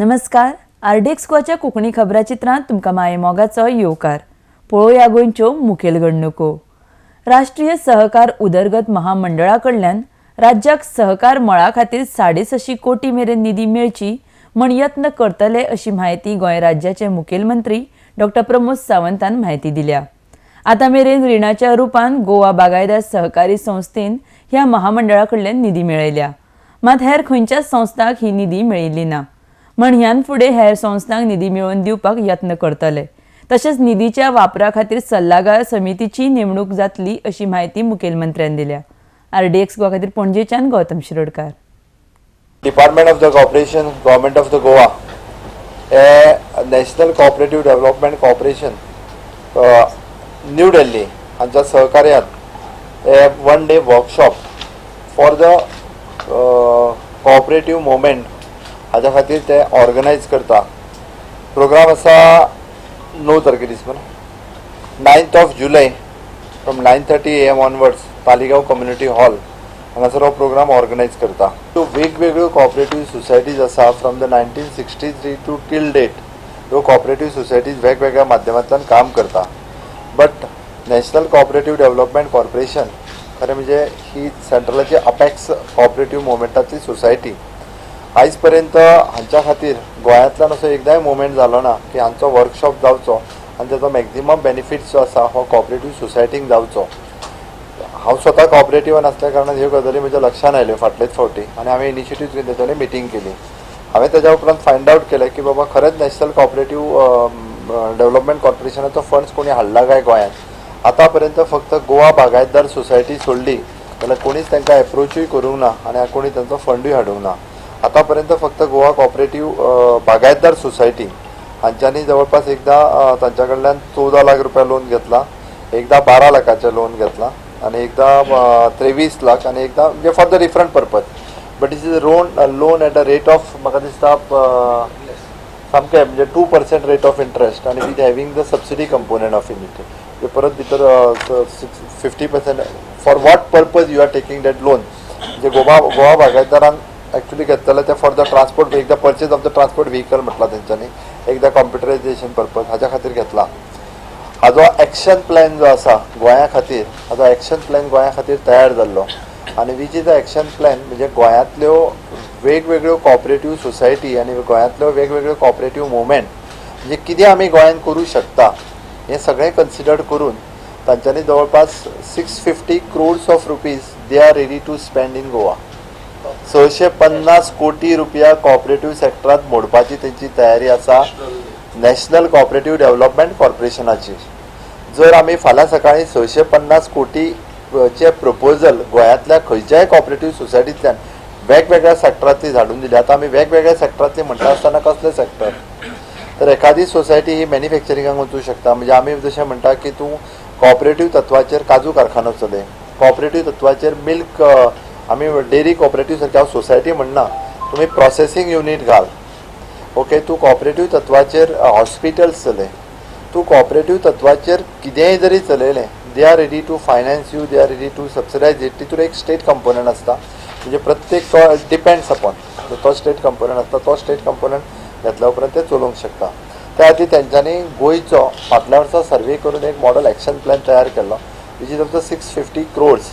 नमस्कार, आरडीएक्स गोवाच्या कोंकणी खबराचित्रांत तुमकां माये मोगाचो येवकार. पळोवया गोंयच्यो मुखेल घडणुको. राष्ट्रीय सहकार उदरगत महामंडळा कडल्यान राज्याक सहकार मळा खातीर 650 कोटी मेरेन निधी मेळची म्हण यत्न करतले अशी म्हायती गोंय राज्याचे मुखेलमंत्री डॉक्टर प्रमोद सावंतान म्हायती दिल्या. आतां मेरेन रिणाच्या रुपान गोवा बागायदार सहकारी संस्थेन ह्या महामंडळा कडल्यान निधी मेळयल्या, मात हेर खंयच्याच संस्थांक ही निधी मेळिल्ली ना. म्हण ह्यान फुडें हेर संस्थांक निधी मेळोवन दिवपाक यत्न करतले. तशेंच निधीच्या वापरा खातीर सल्लागार समितीची नेमणूक जातली अशी म्हायती मुखेलमंत्र्यान दिल्या. आरडीएक्स गोवा खातीर पणजेच्यान Gautam Shirodkar. Department of the Cooperation, Government of the Goa hey National Cooperative Development Corporation, New Delhi हांच्या सहकार्यान हे one day workshop for the cooperative movement हाज्या खातीर ते ऑर्गनायज करता. प्रोग्राम आसा 9 तारखे दीस मरे, 9th of July from 9:30 a.m. onwards, Taleigao Community Hall हांगासर हो प्रोग्राम ऑर्गनायज करता. त्यो वेगवेगळ्यो कॉपरेटीव सोसायटीज आसा, from the 1963 to till date ह्यो कॉपरेटीव सोसायटीज वेगवेगळ्या माध्यमांतल्यान काम करता. But national cooperative development corporation खरें म्हणजे ही सेंट्रलाची अपेक्स कॉपरेटीव मुवमेंटांतली सोसायटी. आयज पर्यंत हांच्या खातीर गोंयांतल्यान असो एकदांय मुवमेंट जालो ना की हांचो वर्कशॉप जावचो आनी तेजो मॅक्झिमम बेनिफीट जो आसा हो कॉपरेटीव सोसायटीक जावचो. हांव स्वता कॉपरेटिवान आसल्या कारणान ह्यो गजाली म्हज्या लक्षान आयल्यो फाटलेच फावटी आनी हांवें इनिशिएटीव घेवन तेच्या मिटींग केली. हांवें तेज्या उपरांत फायंड आवट केलें की बाबा खरेंच नॅशनल कॉपरेटीव डेव्हलपमेंट कॉर्पोरेशनाचो फंड्स कोणी हाडला काय गोंयांत. आतां पर्यंत फक्त गोवा बागायतदार सोसायटी सोडली जाल्यार कोणीच तांकां एप्रोचूय करूंक ना आनी कोणी तांचो फंडूय हाडूंक ना. आतां पर्यंत फक्त गोवा कॉपरेटीव बागायतदार सोसायटी हांच्यांनी जवळपास एकदां तांच्या कडल्यान 14 लाख रुपया लोन घेतला, एकदां 12 लाखाचें लोन घेतला आनी एकदां 23 लाख आनी एकदां म्हणजे for the different purpose. But is is loan at a rate of म्हाका दिसता सामकें म्हणजे 2% रेट ऑफ इंट्रस्ट आनी with having the subsidy component of in it. म्हणजे परत भितर 50% for what purpose you are taking that loan. म्हणजे Goa बागायतदारान actually घेतलेले ते फॉर the transport, एकदां purchase of the transport vehicle म्हटलां तेंच्यांनी, एकदां कॉम्प्युटरायझेशन पर्पज हाज्या खातीर घेतला. हाजो एक्शन प्लॅन जो आसा गोंया खातीर, हाजो एक्शन प्लॅन गोंया खातीर तयार जाल्लो आनी which is a action plan म्हणजे गोंयांतल्यो वेगवेगळ्यो कॉपरेटीव सोसायटी आनी गोंयांतल्यो वेगवेगळ्यो कॉपरेटीव मुवमेंट म्हणजे कितें आमी गोंयांत करूं शकता हें सगळें कन्सिडर करून तांच्यांनी जवळपास 650 crores of rupees they are ready to spend in Goa. 650 कोटी रुपया कॉपरेटीव सेक्टरांत मोडपाची तेंची तयारी आसा नॅशनल कॉपरेटीव डेव्हलपमेंट कॉर्पोरेशनाची. जर आमी फाल्यां सकाळीं 650 कोटीचे प्रपोजल गोंयांतल्या खंयच्याय कॉपरेटीव सोसायटींतल्यान वेगवेगळ्या सेक्टरांतली धाडून दिली, आतां आमी वेगवेगळ्या सेक्टरांतली म्हणटा आसतना कसले सेक्टर, तर एखादी सोसायटी ही मॅन्युफॅक्चरिंगाक वचूं शकता. म्हणजे आमी जशें म्हणटा की तूं कॉपरेटीव तत्वाचेर काजू कारखानो चलय, कॉपरेटीव तत्वाचेर मिल्क, आमी डेअरी कॉपरेटीव सारकी हांव सोसायटी म्हणना, तुमी प्रोसेसींग युनीट घाल, ओके, तूं कॉपरेटीव तत्वाचेर हॉस्पिटल्स चलय, तूं कॉपरेटीव तत्वाचेर कितेंय जरी चलयलें, they are ready to finance you, they are ready to subsidise it. तितून एक स्टेट कंपोनंट आसता, म्हणजे प्रत्येक तो डिपेंड्स अपॉन तो स्टेट कंपोनंट आसता, तो स्टेट कंपोनंट घेतल्या उपरांत ते चलोवंक शकता. त्या खातीर तेंच्यांनी गोंयचो फाटल्या वर्सा सर्वे करून एक मॉडल एक्शन प्लॅन तयार केल्लो which is of the 650 crores.